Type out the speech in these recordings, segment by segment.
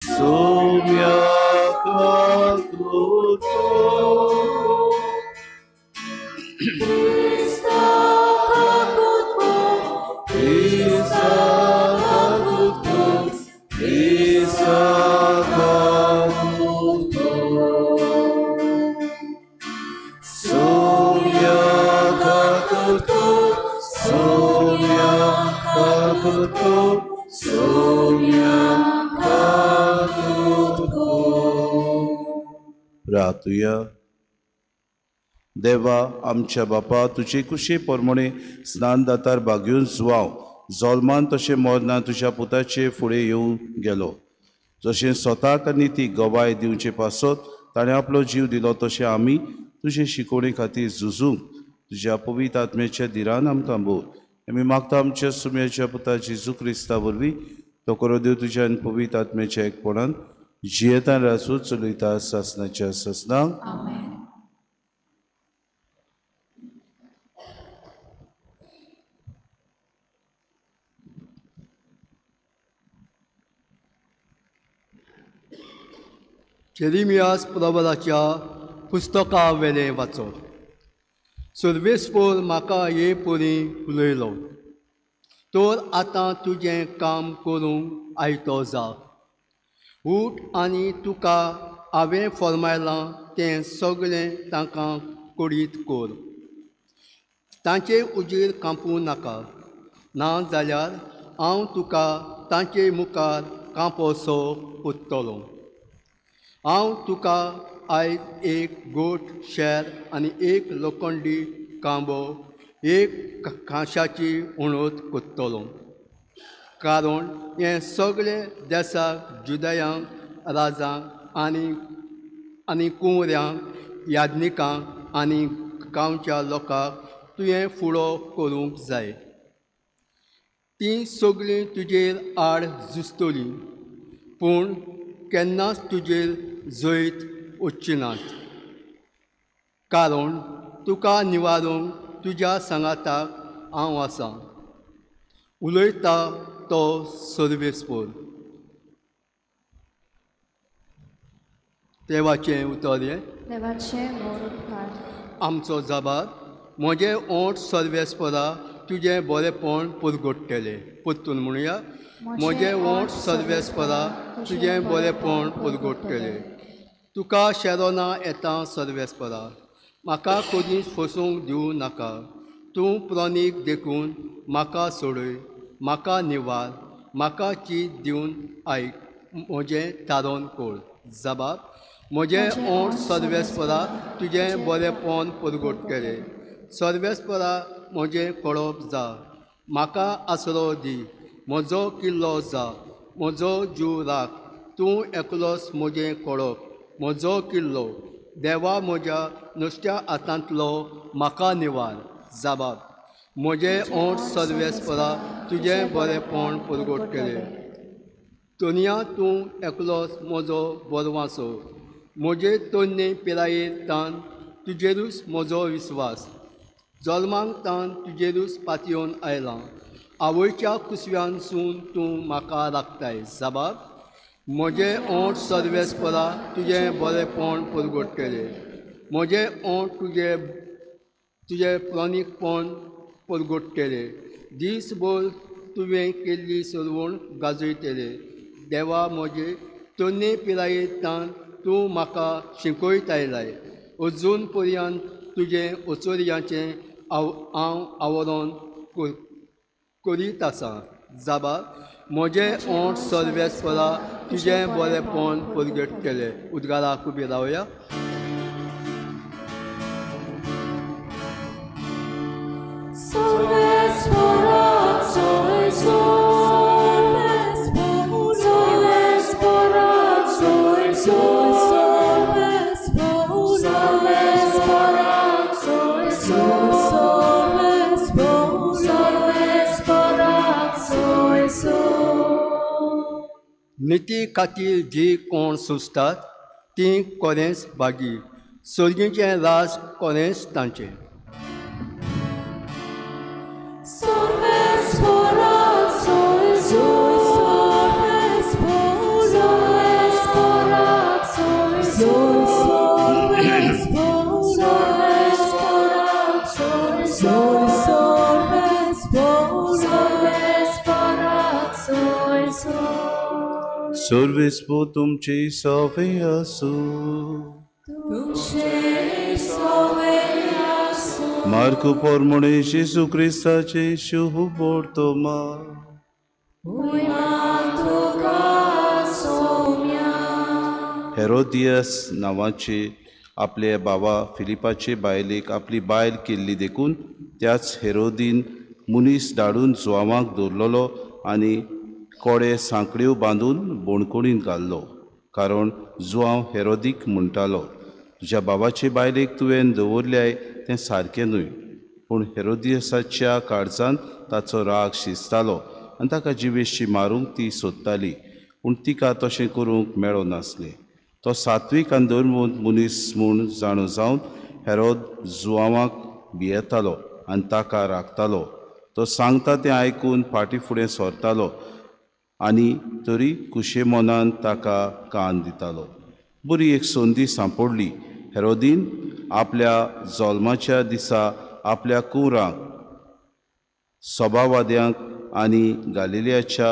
Soumya Kakutko. Krista Kakutko, Krista Kakutko, Krista Kakutko. Soumya Kakutko, Soumya Kakutko, Soumya Kakutko. रातुया देवा आमच्या बापा तुजे कुशे प्रमाणे स्नान दातार बागेवन जुवाव जोल्मान तशें मरना तुज्या पुताचे फुडें येवन गेलो. जशें स्वताक आनी ती गवाय दिवचे पासत ताणें आपलो जीव दिलो तशें आमी तुजे शिकोवणे खातीर झुजूंक तुज्या पवित्र आत्म्याच्या धिरान आमकां बोल. आमी मागता आमच्या सुम्याच्या पुता जेजू क्रिस्ता वरवीं तो करो देव तुज्या आनी पवित्र आत्म्याच्या एकपणान जियेतान राजू चलयता सासनाच्या सासनाक. जेरेमियास प्रबलाच्या पुस्तका वेलें वाचो. सर्वेस्पोर म्हाका हे परी उलयलो, तर आतां तुजें काम करूंक आयतो जा. उठ आनी तुका हांवें फर्मायलां तें सगळें तांकां कळीत कर. तांचे उजीर कांपूं नाका, ना जाल्यार हांव तुका तांचे मुखार कांपोसो कोत्तलो. हांव तुका आयज एक गोठ शेर आनी एक लोखंडी कांबो एक कांशाची उणत कोत्तलो. कारण हें सगळें देसाक जुदयांक राजांक आनी आनी कुंवऱ्यांक याज्ञिकांक आनी गांवच्या लोकांक तुवें फुडो करूंक जाय. तीं सगळीं तुजेर आड झुजतलीं, पूण केन्नाच तुजेर जैत वचची नात. कारण तुका निवारूंक तुज्या सांगाताक हांव आसा, उलयता तो सर्वेस्पोर. देवाचें उतर हें. देवाचें व्हड उपकार. आमचो जबाब, म्हजें ओंठ सर्वेस्पोरा तुजें बरेंपण पुरगोडटलें. परतून म्हणुया, म्हजें ओंठ सर्वेस्पोरा तुजें बरेंपण पुरगोडटलें. तुका शेरोना येता सर्वेस्पोरा, म्हाका कदींच फसूंक दिवं नाका. तूं प्रोनीक देखून म्हाका सोडय, म्हाका निवार, म्हाका चीत दिवन आयक, म्हजें तारोन कोळ. जबाब, म्हजें ओंठ सर्वेस्पोरा तुजें बरेंपण पुरगोडटलें. सर्वेस्पोरा म्हजें कळप जा, म्हाका आसरो दी, म्हजो किल्लो जा, म्हजो जीव राख. तूं एकलोच म्हजें कळप, म्हजो किल्लो. देवा म्हज्या नुस्त्या हातांतलो म्हाका निवार. जबाब, म्हजें ओंठ सर्वेस्पोरा तुजें बरेंपण पुरगोडटलें. तोनिया तूं एकलोच म्हजो बरवासो, म्हजे तन्ने पिरायेर तान तुजेरूच म्हजो विस्वास. जल्माक तान तुजेरूच पातयेवन आयलां, आवयच्या कुसव्यानसून तूं म्हाका राखताय. जबाब, म्हजें ओंठ सर्वेस्पोरा तुजें बरेंपण पुरगोडटलें. म्हजें ओंठ तुजें तुजें प्रोनीकपण पुरगोडटलें. दीसभर तुवें केल्ली सरवण गाजयतलें. देवा म्हजे तन्ने पिरायेर तान तूं म्हाका शिकयत आयलाय. अजून पर्यंत तुजें ओचोरयाचें हांव आवरण करीत आसा. जबाब, म्हजें ओंठ सर्वेस्पोरा तुजें बरेंपण पुरगटतलें. उद्गाराक उबी रावया. निती खातीर जी कोण सोंसतात तीं कोरेंच भागी, सर्गीचें राज कोरेंच तांचें. Solves सर्वेस्पो तुमचे सवे आसूं. मार्कू पोरमोणे जेजू क्रिस्ताचे शुभ वर्तमान. हेरोदियस नांवाचे आपले बाबा फिलिपाचे बायलेक आपली बायल केल्ली देखून त्याच हेरोदीन मनीस धाडून जुवांवाक दवरलेलो आनी कोडे सांकड्यो बांदून बोणकोणीन घाल्लो, कारण जुवांव हेरोदीक म्हणटालो, तुज्या बाबाचे बायलेक तुवें दवरल्याय तें सारकें न्हय. पूण हेरोदियसाच्या काळजान ताचो राग शिजतालो आनी ताका जिवेशी मारूंक ती सोदताली, पूण तिका तशें करूंक मेळनासलें. तो सात्वीक आनी धर्मवंत मनीस म्हूण जाणो जावन हेरोद जुवांवाक भियेतालो आनी ताका राखतालो. तो सांगता तें आयकून फाटीं फुडें सरतालो आनी तरी खुशे मनान ताका कान दितालो. बरी एक संदी सांपडली. हेरोदीन आपल्या जल्माच्या दिसा आपल्या कुंवरांक, सभावाद्यांक आनी गालिलियाच्या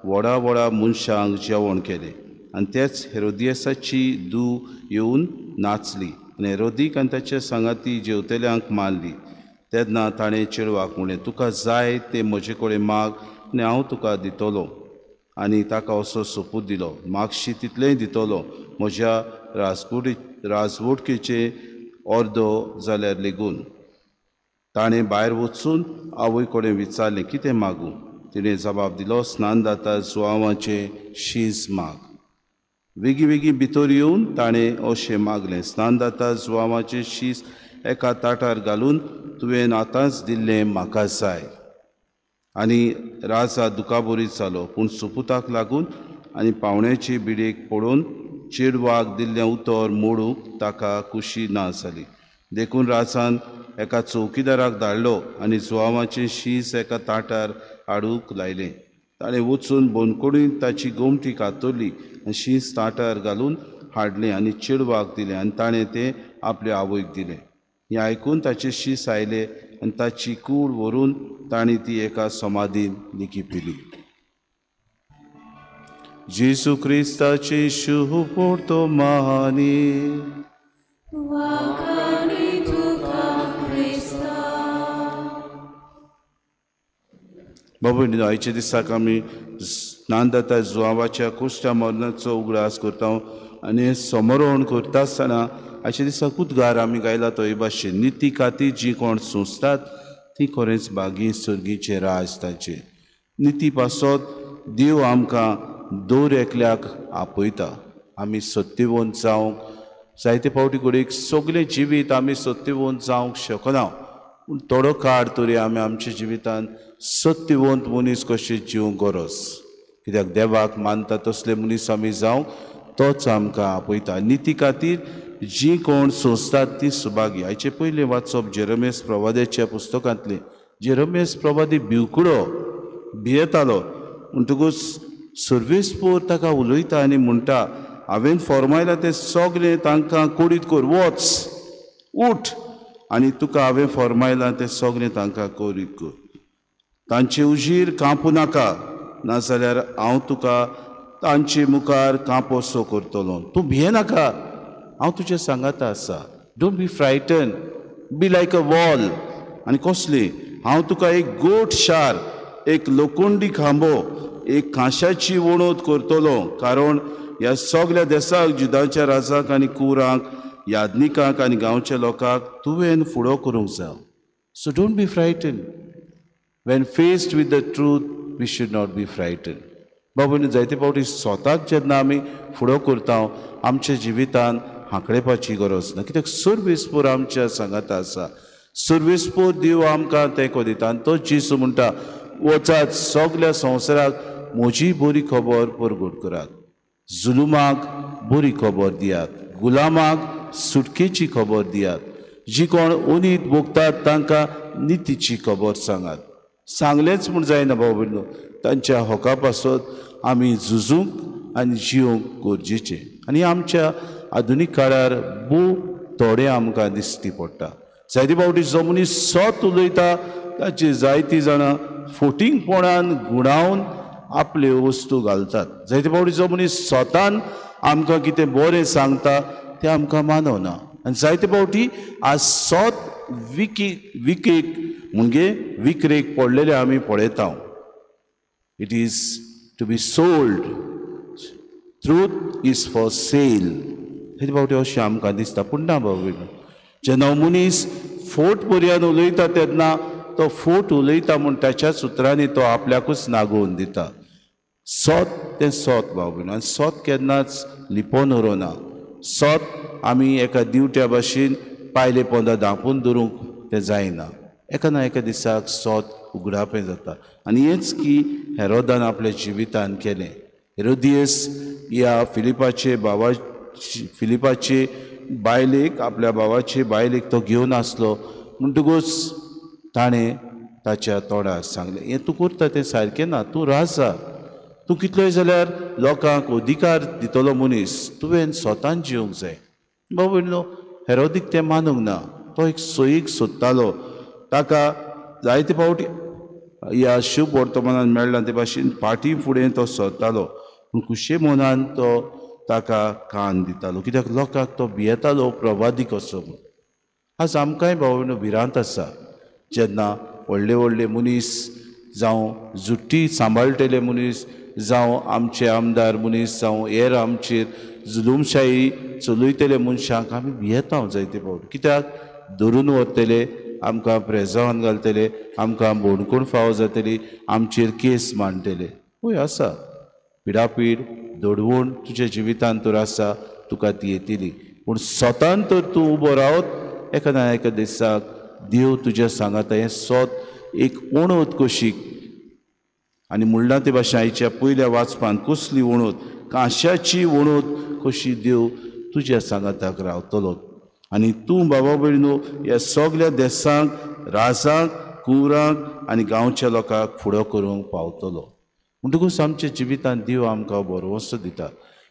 व्हडा व्हडा मनशांक जेवण केलें आनी तेच हेरोदियसाची धूव येवन नाचली आनी हेरोदीक आनी ताच्या सांगाती जेवतल्यांक मारली. तेन्ना ताणें चेडवाक म्हणलें, तुका जाय तें म्हजे कडेन माग आनी हांव तुका दितलो. आनी ताका असो सोपूत दिलो, मागशी तितलेंय दितलो, म्हज्या राजवटकेचे अर्दो जाल्यार लेगून. ताणें भायर वचून आवय कडेन विचारलें, कितें मागूं? तिणें जबाब दिलो, स्नानदाता जुवांवाचें शीज माग. वेगीं वेगीं भितर येवन ताणें अशें मागलें, स्नानदाता जुवांवाचें शीज एका ताटार घालून तुवें आतांच दिल्लें म्हाका जाय. आनी राजा दुखाबरीत जालो, पूण सुपुताक लागून आनी पावण्याचे बिडेक पडोवन चेडवाक दिल्लें उतर मोडूंक ताका खुशी ना जाली. देखून राजान एका चौकीदाराक धाडलो आनी जुवांवाचें शीज एका ताटार हाडूंक लायलें. ताणें वचून बोनकोडीन ताची गोमटी कातरली आनी शीज ताटार घालून हाडलें आनी चेडवाक दिलें आनी ताणें तें आपले आवयक दिलें. हें आयकून ताचे शीस आयले आनी ताची कूड व्हरून ताणें ती एका समाधीन लिखिपिली. जेजू क्रिस्ताचे शुभ वर्तमानी. बाबू, आयच्या दिसाक आमी स्नानदाता जुवांवाच्या कुश्टा मरणाचो उगडास करता आनी समरण करता आसतना आयच्या दिसाक उद्गार आमी गायला तो हे भाशेन, निती खातीर जीं कोण सोंसतात ती खरेंच बागी सर्गीचें राज ताचें. निती पासत देव आमकां दर एकल्याक आपयता. आमी सत्यवंत जावंक जायते फावटी घडयेक सगळें जिवीत आमी सत्यवंत जावंक शकना, पूण थोडो काळ तरी आमी आमच्या जिवितान सत्यवंत मनीस कशें जिवंक गरज, कित्याक देवाक मानता तसले मनीस आमी जावंक तोच आमकां आपयता. निती खातीर जीं कोण सोंसतात ती सुभागी. आयचें पयलें वाचप जेरमेस प्रवाद्याच्या पुस्तकांतलें. जेरमेस प्रवादी भिवकुडो भियेतालो, म्हणटकूच सर्वेस्पोर ताका उलयता आनी म्हणटा, हांवें फॉर्मायलां तें सगळें तांकां कोडीत कर, वच उठ आनी तुका हांवें फॉर्मायलां तें सगळें तांकां कोडीत कर, तांचे उजीर कांपूं नाका, नाजाल्यार हांव तुका तांचे मुखार कांपोसो करतलो. तूं भियेनाका, हांव तुज्या सांगाता आसा. Don't be frighten, be like a wall. आनी कसली, हांव तुका एक गोट शार, एक लोखंडी खांबो, एक कांशाची वणत करतलो, कारण ह्या सगल्या देसाक, जुदाच्या राजाक आनी कुरांक, यादनिकांक आनी गांवच्या लोकांक तुवें फुडो करूंक जाय. So don't be frighten. When faced with the truth we should not be frighten. बाबून जायते फावटी स्वताक जेन्ना आमी फुडो करता आमच्या जिवितान हांकडेपाची गरज ना, कित्याक सर्वेस्पोर आमच्या सांगाता आसा. सर्वेस्पोर देव आमकां तेंको दिता आनी तो जेजू म्हणटा, वचात सगल्या संवसाराक म्हजी बरी खबर परगट करात, जुलुमाक बरी खबर दियात, गुलामाक सुटकेची खबर दियात, जी कोण उनीत भोगतात तांकां नितीची खबर सांगात. सांगलेंच म्हूण जायना भाव भयणीनो, तांच्या हका पासत आमी झुजूंक आनी जिवंक गरजेचें. आनी आमच्या आधुनीक काळार भोव थोडें आमकां दिश्टी पडटा. जायते फावटी जो मनीस सत उलयता ताची जायतीं जाणां फोटिंगपणान गुणावन आपल्यो वस्तू घालतात. जायते फावटी जो मनीस स्वतान आमकां कितें बरें सांगता तें आमकां मानवना. आनी जायते फावटी आज सोत विकेक म्हणजे विक्रेक पडलेले आमी पळयता. It is to be sold, truth is for sale. हे फावटी अशें आमकां दिसता. पूण ना बाबू, जेन्ना मनीस फोट पर्यान उलयता तेन्ना तो फोट उलयता म्हूण ताच्याच उतरांनी तो आपल्याकूच नागोवन दिता. सोत तें सोत बाबू, आनी सोत केन्नाच लिपोवन उरना. सोत आमी एका दिवट्या भाशेन पायले पोंदा धांपून दवरूंक तें जायना. एका ना एका दिसाक सोत उगडापें जाता. आनी हेंच की हेरोदान आपल्या जिवितान केलें. हेरोदियस ह्या फिलिपाचे भावा फिलिपाचे बायलेक आपल्या भावाचे बायलेक तो घेवन आसलो म्हणटकूच ताणें ताच्या तोंडार सांगलें, हें तूं करता तें सारकें ना, तूं राजा, तूं कितलोय जाल्यार लोकांक अधिकार दितलो मनीस, तुवें स्वतान जिवंक जाय. बाबू न्हू हेरोदीक तें मानूंक ना. तो एक सोयीक सोदतालो. ताका जायते फावटी ह्या शुभ वर्तमानान मेळ्ळा ते भाशेन फाटीं फुडें तो सोदतालो, पूण खुशे मनान तो ताका कान दितालो, कित्याक लोकांक तो भियेतालो प्रवादी कसो म्हूण. आज आमकांय भाव भिरांत आसा जेन्ना व्हडले व्हडले मनीस जावं जुट्टी सांबाळटले मनीस जावं आमचे आमदार मनीस जावं हेर आमचेर जुलूमशाही चलयतले मनशांक आमी भियेता जायते फावट, कित्याक धरून व्हरतले, आमकां प्रेजावान घालतले, आमकां बोणकोण फावो जातली, आमचेर केस मांडटले. हय आसा पिडापीड दडवण तुज्या जिवितान तर आसा, तुका ती येतली, पूण स्वतान तर तूं उबो रावत एका ना एका दिसाक देव तुज्या सांगाता. हें सोत एक उणोत कशीक आनी म्हणलां ते भाशेन आयच्या पयल्या वाचपान कसली उणोत, कांश्याची उणोत कशी देव तुज्या सांगाताक रावतलो. आनी तूं बाबा भयणीनो ह्या सगल्या देसांक, राजांक, कुंवरांक आनी गांवच्या लोकांक फुडो करूंक पावतलो. म्हणटकूच आमच्या जिवितांत देव आमकां भरवंसो दिता.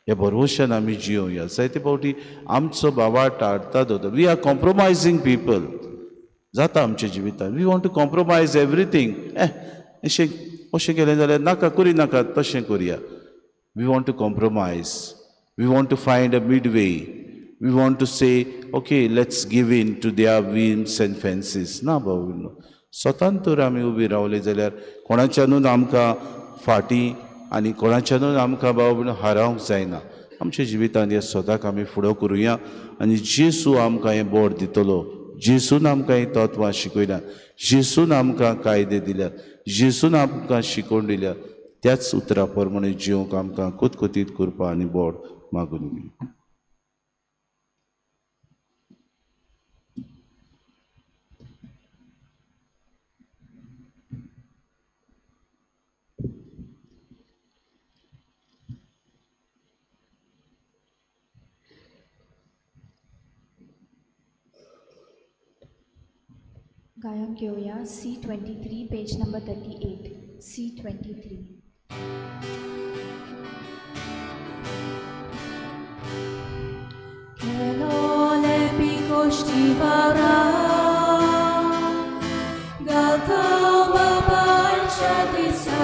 ह्या भरवंशान आमी जियोया. जायते फावटी आमचो बाबा टाळटा दवरता. We are compromising people जाता आमच्या जिवितांत. We want to compromise everything. अशें अशें केलें जाल्यार नाका, करी नाका, तशें करुया. We want to compromise, we want to find a midway, we want to say okay let's give in to their whims and fancies. ना बाबू, स्वतान तर आमी उबी रावले जाल्यार कोणाच्यानून आमकां फाटीं आनी कोणाच्यानून आमकां बाबू हारोवंक जायना. आमच्या जिवितांत ह्या स्वताक आमी फुडो करुया आनी जेसू आमकां हें बोड दितलो. जेसून आमकां हीं तत्वां शिकयल्या, जेसून आमकां कायदे दिल्यात, जेसून आमकां शिकोवन दिल्या, त्याच उतरा प्रमाणे जिवंक आमकां कुतकुतीत करपा आनी बोड मागून घेवया. गायन घेवया C23 page number 38. C23. Kelole pikoshti vara galtau babancia disa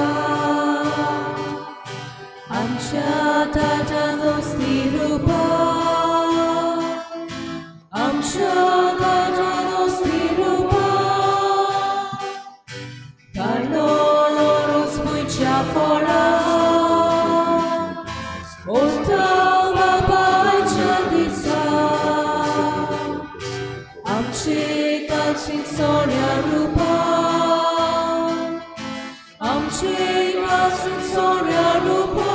amcha tatanos tirupa amcha tatanos tirupa Carnoloros mucha fora Oltau babancia disa amche kalchin soria rupa amche kalchin soria rupa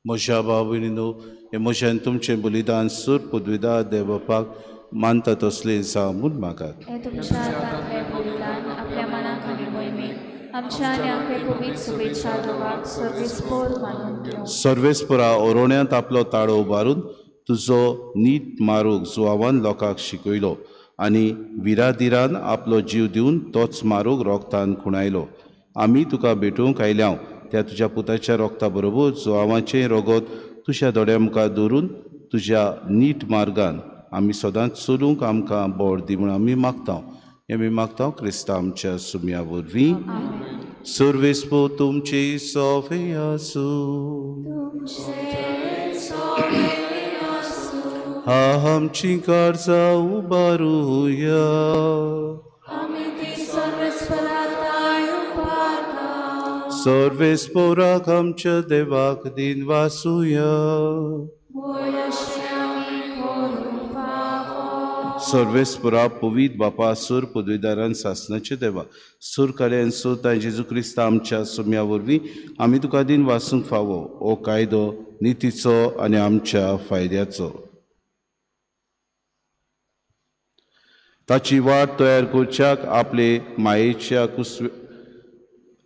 म्हज्या भाव भयणीनो, हें म्हज्यान तुमचें बलिदान सूर पदवीदार देवबापाक मानता तसलें जावं म्हूण मागात. हें तुमच्या हातांतलें बलिदान आपल्या मनाक आनी मोहिमेक आमच्या आनी आपले पवित्र शुभेच्छा देवाक सर्वेस्पोर मानून घेवं. सर्वेस्पोरा ओरोण्यांत आपलो ताळो उबारून तुजो नीट मारूक जुवावान लोकांक शिकयलो आनी विराधिरान आपलो जीव दिवन तोच मारूक रोगतान खुणायलो. आमी तुका भेटूंक आयल्या त्या तुज्या पुताच्या रोगता बरोबर जुवावाचें रोगत तुज्या दोळ्या मुखार दवरून तुज्या नीट मार्गान आमी सदांच चलूंक आमकां बळ दी म्हूण आमी मागता. हें आमी मागता क्रिस्ता आमच्या सुम्या वरवीं. सर्वेस्पो तुमची सोफे आसूं. हा आमची काळजां उबारुया. सर्वेस्पोराक आमच्या देवाक दिन वासुया. सर्वेस्पोरा पवित्र बापा सूर पदवीदारान सासनाचे देवा सूर कार्यान सोता जेजू क्रिस्ता आमच्या सुम्या वरवीं आमी तुका दिन वासूंक फावो हो कायदो नितीचो आनी आमच्या फायद्याचो. ताची वाट तयार करच्याक आपले मायेच्या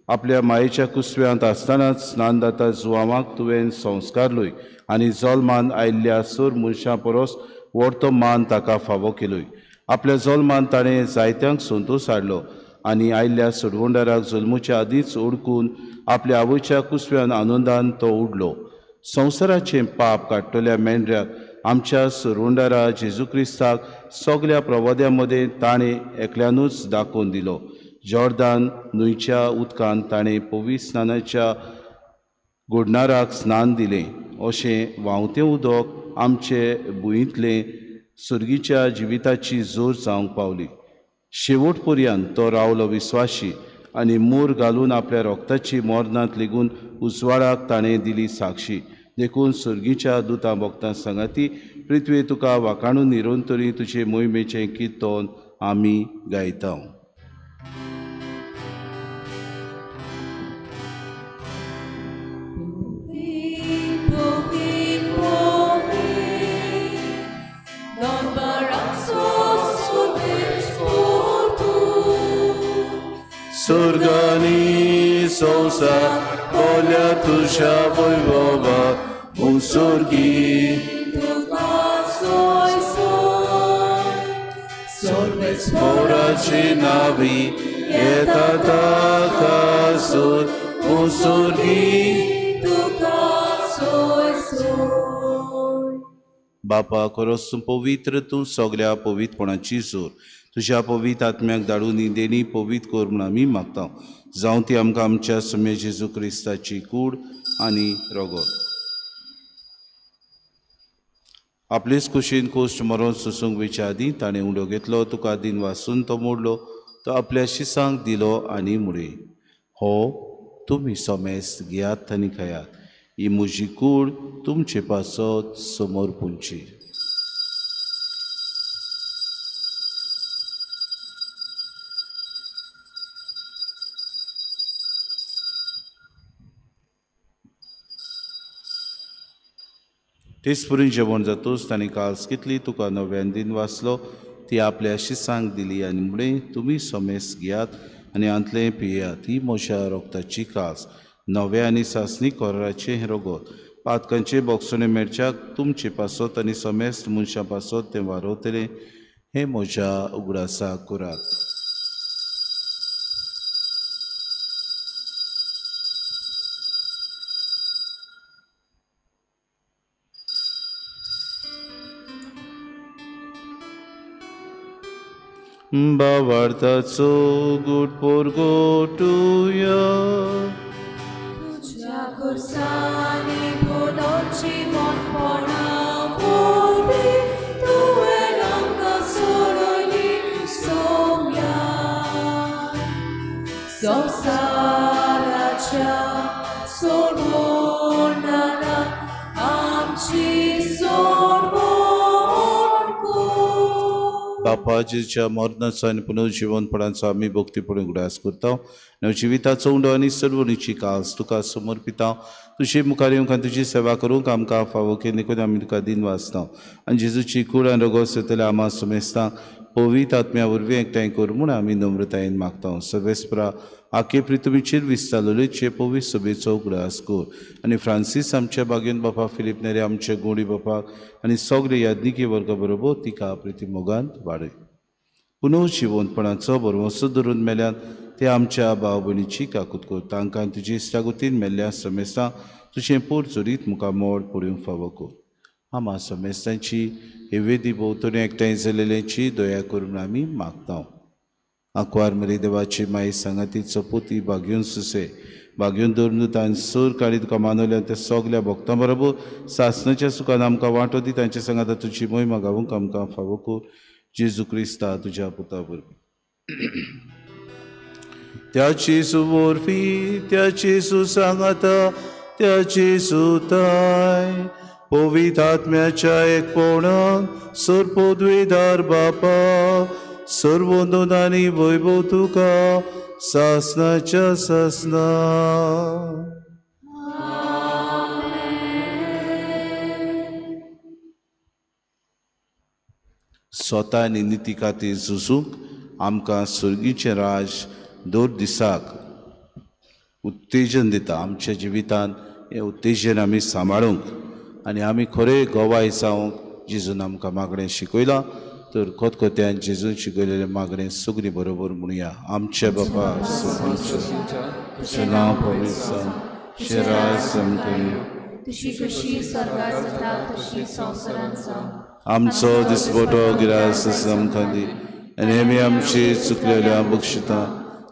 आपल्या मायेच्या कुसव्यांत आसतनाच स्नानदाता जुवांक तुवें संस्कारलोय आनी जल्मान आयिल्ल्या सोर मनशां परस व्हडतो मान ताका फावो केलोय. आपल्या जल्मान ताणें जायत्यांक संतोश हाडलो आनी आयिल्ल्या सोडवणदाराक जल्मुच्या आदींच ओडकून आपल्या आवयच्या कुसव्यान आनंदान तो उडलो. संवसाराचें पाप काडटल्या मेंढऱ्याक आमच्या सोडवणदारा जेजू क्रिस्ताक सगल्या प्रवाद्यां मदें ताणें एकल्यानूच दाखोवन दिलो. जॉर्दान न्हंयच्या उदकान ताणें पवित्र स्नानाच्या गोडणाराक स्नान दिलें. अशें व्हांवतें उदक आमचे भुंयेंतलें सुर्गीच्या जिविताची जोर जावंक पावली. शेवट पर्यंत तो रावलो विस्वाशी आनी मोर घालून आपल्या रोगताची मरणांत लेगून उजवाडाक ताणें दिली साक्षी. देखून सुर्गीच्या दुतां भक्तां सांगाती पृथ्वी तुका वाखाणून निरंतरी तुजे मोहिमेचें किर्तन आमी गायता. स्वर्गानी संवसार बोल्या तुज्या वैभवा उंसर्गी तुका सोय सोय सर्वेस्पोराचे नावी येता ताका सोर उंसर्गी तुका सोय सोय. बापा खरोच तूं पवित्र, तूं सगल्या पवित्रपणाची जोर. तुज्या पवित्र आत्म्याक धाडून ही देणी पवित्र कर म्हूण आमी मागता. जावं ती आमकां आमच्या सुमे जेजू क्रिस्ताची कूड आनी रगत. आपलेच कुशीन कोश्ट मरोन सोसूंक वयच्या आदीं ताणें उडो घेतलो, तुका दिन वासून तो मोडलो, तो आपल्या शिसांक दिलो आनी मुळे हो तुमी समेस्त घेयात आनी खायात, ही म्हजी कूड तुमचे पासत समोर पुंची. तेच जेवण जातूच ताणें काल्स घेतली, तुका नव्यान दिन वाचलो, ती आपल्या शिसांक दिली आनी म्हळें तुमी समेस्त घेयात आनी हांतलें पियात, ही म्हज्या रोगताची कास नव्या आनी सासणी कोराचें हें रगत पातकांचे बोगसणे मेळच्याक तुमचे पासत आनी समेस्त मनशां पासत तें वारवतलें. हें म्हज्या उगडासाक करात. बावार्थाचो गुट पोरगोटुया तुज्या खुर्सांनी फुलोची मोठपणा वरवीं तुवें आमकां सोडयली सोम्या. संवसाराच्या सोडवणारा आमची सोडवण. बापा जेजूच्या मरणाचो आनी पुनर्जिवनपणाचो आमी भक्तीपणी उगडास करता. नव जिविताचो उंडो आनी सर्वणीची कास तुका समर्पिता. तुजे मुखार येवंक आनी तुजी सेवा करूंक आमकां फावो केली देखून आमी तुका दिन वाचता. आनी जेजूची कूड आनी रगत सोदतल्या आमा समेस्तांक पवित्र आत्म्या वरवीं एकठांय कर म्हूण आमी नम्रतायेन मागता. सर्वेस्परा आखे पृथ्वीचेर विस्तारलेले पवित्र सभेचो उगडास कर आनी फ्रांसीस आमच्या बागेन बापा फिलीप नेरे आमच्या गोडी बापाक आनी सगळे याज्ञिकी वर्गा बरोबर तिका प्रिती मोगान वाडय. पुनर्जिवंतपणाचो भरवंसो धरून मेल्यान ते आमच्या भाव भयणीची काकूत कर. तांकां तुजी इश्टागतीन मेल्ल्या समेस्तां तुजें पोट जोडीत मुखार मोड पडूंक फावो कर. आमा समेस्तांची हे वेदी भोंवतणी एकठांय जाल्लेल्यांची दया करून आमी मागता. आंकवार मरी देवाची माई सांगाती चपोती बागयोन सुसे बागयोन धरून तांणी सर काळी तुका मानवल्या त्या सगल्या भक्तां बरोबर सासणाच्या सुखान आमकां वांटो दी. तांच्या सांगाता तुजी मोहिमा गावूंक आमकां फावो कर. जेजू क्रिस्ता तुज्या पुता वरवीं. त्याची सुवोरफी त्याची सुसांगाता त्याची सुताय पवित्र आत्म्याच्या एकपणान सर्वोद्वेदार बापा सर्वंदन आनी वैभव तुका सासनाच्या सासना. स्वता आनी निती खातीर झुजूंक आमकां सर्गीचें राज दर दिसाक उत्तेजन दिता. आमच्या जिवितांत हें उत्तेजन आमी सांबाळूंक आनी आमी खरें गवाय जावंक जेजून आमकां मागणें शिकयलां. तर खतखत्यान जेजून शिकयलेलें मागणें सगळीं बरोबर म्हणुया. आमच्या बापा तुजें नांव पवित्र जावं, तुजें राज आमकां येवं, तुजी खुशी स्वर्गार जाता तशी संवसारांत जावं. आमचो दिसपटो गिरास आमकां दी आनी आमी आमची चुकलेल्या बक्षिता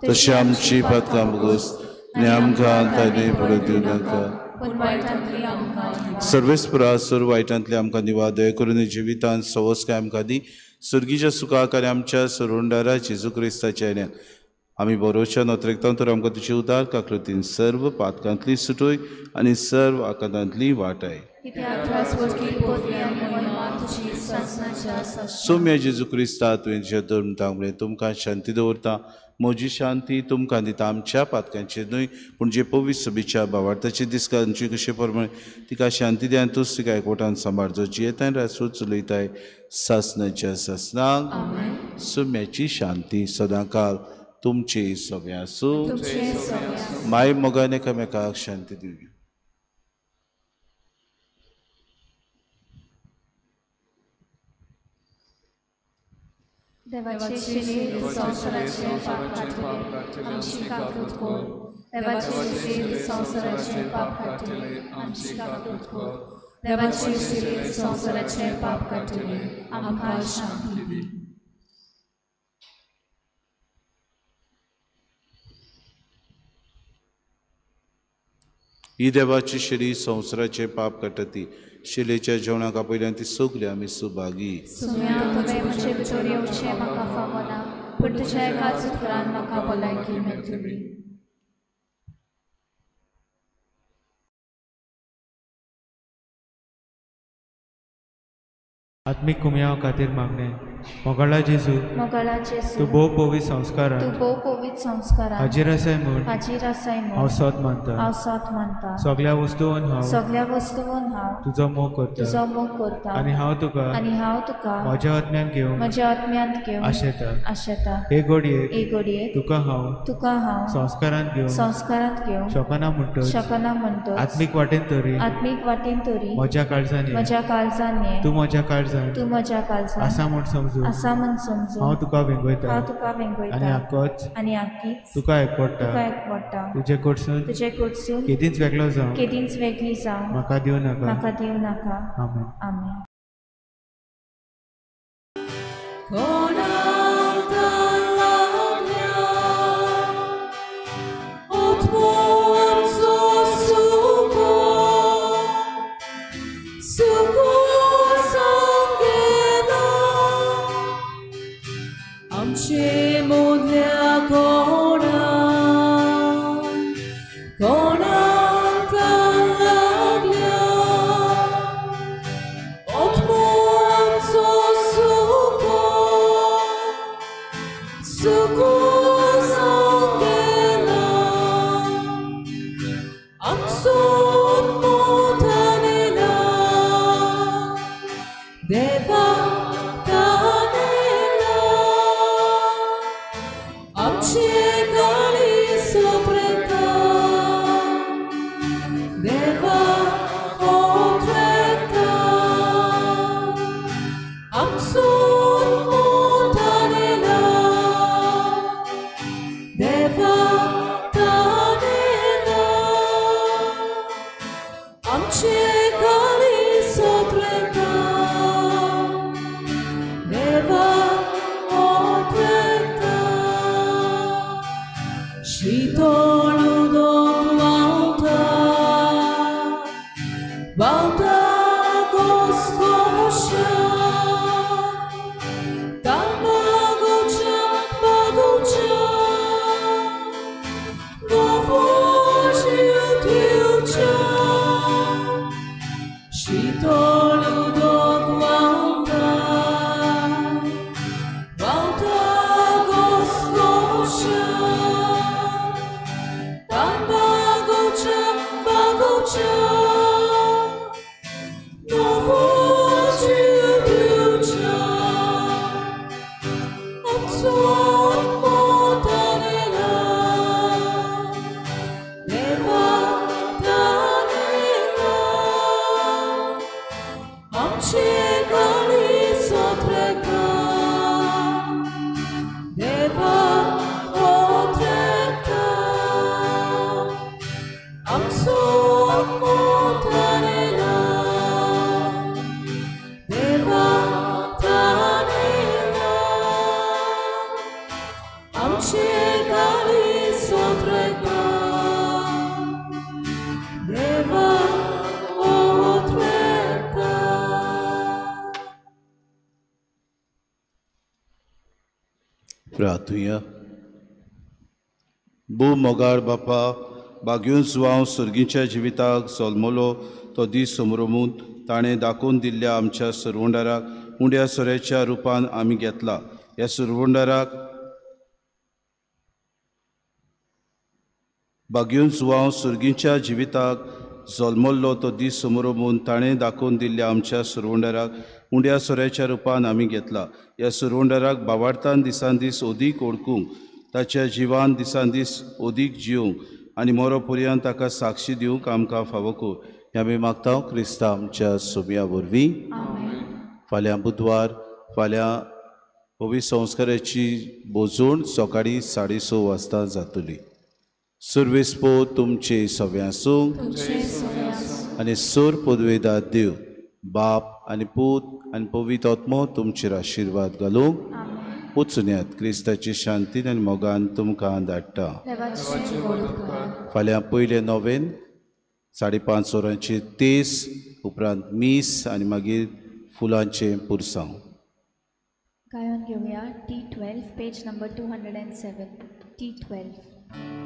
तशी आमची पातकां भोगोस आनी आमकां ताणें पडूं दिवं नाका. सर्वेस्परा सर्व वायटांतले आमकां निवा दया करून जिवितांत सवसकाय आमकां दी. सर्गीच्या सुखाक आनी आमच्या सरुंडारा जेजू क्रिस्ताच्या येण्याक आमी बरोवच्या नोत्रेकता तर आमकां तुजी उदार काकृतीन सर्व पातकांतली सुटोय आनी सर्व आकांतांतली वाटाय. सोम्या जेजू क्रिस्ता तुवें तुज्या धर्म तांगले तुमकां शांती दवरता, म्हजी शांती तुमकां दिता. आमच्या पातकांचेर न्हय पूण जे पवित्र सभेच्या भावार्थाचे दिसकांची कशे प्रमाणे तिका शांती दी आनी तूच तिका एकवटान सांबाळ जो जियेताय रासो चलयताय सासनाच्या सासनाक. सोम्याची शांती सदांकाल तुमची सगळें आसूं. माय मोगान एकामेकाक शांती दिवया. देवाचे शिरे संवसाराचे पाप काडटले आमची काकूत कर. देवाचे शिरे संवसाराचे पाप काडटले आमची काकूत कर. देवाचे शिरे संवसाराचे पाप काडटले आमकां शांती दी. ही देवाची शिरी संवसाराचे पाप काडटा ती शिलेच्या जेवणाक आपयल्यान ती सगळी आमी सुभागी. सुम्या तुवें म्हजे भितर येवचें म्हाका फावना, पूण तुज्या एकाच उतरान म्हाका भलायकी मेळटली. आत्मीक कुमयाव खातीर मागणें. मोगाळा जेजू, मोगाळा जेजू, तूं भोव पवित्र संस्कारान, तूं भोव पवित्र संस्कारान हाजीर आसाय म्हूण, हाजीर आसाय म्हूण हांव सोद मानता, हांव सोद मानता. सगळ्या वस्तून हांव, सगळ्या वस्तून हांव तुजो मोग करता, तुजो मोग करता. आनी हांव तुका, आनी हांव तुका म्हज्या आत्म्यान घेवंक, म्हज्या आत्म्यांत घेवंक आशेता, आशेता. हे घडयेक, हे घडयेक तुका हांव, तुका हांव संस्कारांत घेवंक, संस्कारांत घेवंक शकना म्हणटच, शकना म्हणटच आत्मीक वाटेन तरी, आत्मीक वाटेन तरी म्हज्या काळजान, म्हज्या काळजान ये, तूं म्हज्या काळजान, तूं म्हज्या काळजान आसा म्हूण समजून, आसा म्हूण समजून हांव तुका वेंगयता, हांव तुका वेंगयता. आनी आकोच, आनी आकीच तुका एकवटा, तुका एकवटा. तुजे कडसून, तुजे कडसून केदींच वेगळो जावं, केदींच वेगळी जावं म्हाका दिवं नाका, म्हाका दिवं नाका. आमेन. आमेन. Deva Canela. आमचे काळीज सोत्रेता देवा ओत्रेता आमचो मोतानेला देवा तानेला आमचे काळीज सोत्रेता देवा ओत्रेता शीतळ उदक व्हांवता व्हांवता घोसघोशा तांबागोच्या बागोच्या नवो जीव दिवच्या शीतळ उदक व्हांवता व्हांवता घोसघोशा तांबागोच्या बागोच्या नवो जीव दिवच्या आमचो मोतानेला देवा तानेला आमचे काळीज सोत्रेता देवा ओत्रेता आमचो मोतानेला देवा तानेला आमचे काळीज सोत्रेता देवा ओत्रेता. प्रार्थुया. भू मोगाळ बापा, बागेवन जुवांव सर्गीच्या जिविताक जल्मलो तो दीस समरमून ताणें दाखोवन दिल्ल्या आमच्या सरवंडाराक उंड्या सोऱ्याच्या रुपान आमी घेतला. ह्या सरवंडाराक बागेवन जुवांव सर्गीच्या जिविताक जल्मल्लो तो दीस समरमून ताणें दाखोवन दिल्ल्या आमच्या सरवंडाराक उंड्या सोऱ्याच्या रुपान आमी घेतला. ह्या सरवंडाराक बावार्थान दिसान दीस अदीक ओळखूंक, ताच्या जिवान दिसान दीस अदीक जिवंक आनी मोरो पर्यंत ताका साक्षी दिवंक आमकां फावो कर. हें आमी मागता क्रिस्ता आमच्या सोम्या वरवीं. फाल्यां बुधवार, फाल्यां पवित्र संस्काराची भोजवण सकाळीं 6:30 वाजता जातली. सुर्वेस्पो तुमचे सगळ्यां आसूं आनी सोर पदवेदार देव बाप आनी पूत आनी पवित्र आत्मो तुमचेर आशिर्वाद घालूंक. वचुन्यात क्रिस्ताची शांतीन आनी मोगान तुमकां धाडटा. फाल्यां पयलें नोवेन 5:30 वरांचेर तेस, उपरांत मीस आनी मागीर फुलांचें पुरसांव. गायन घेवया T12 page number 207 T12.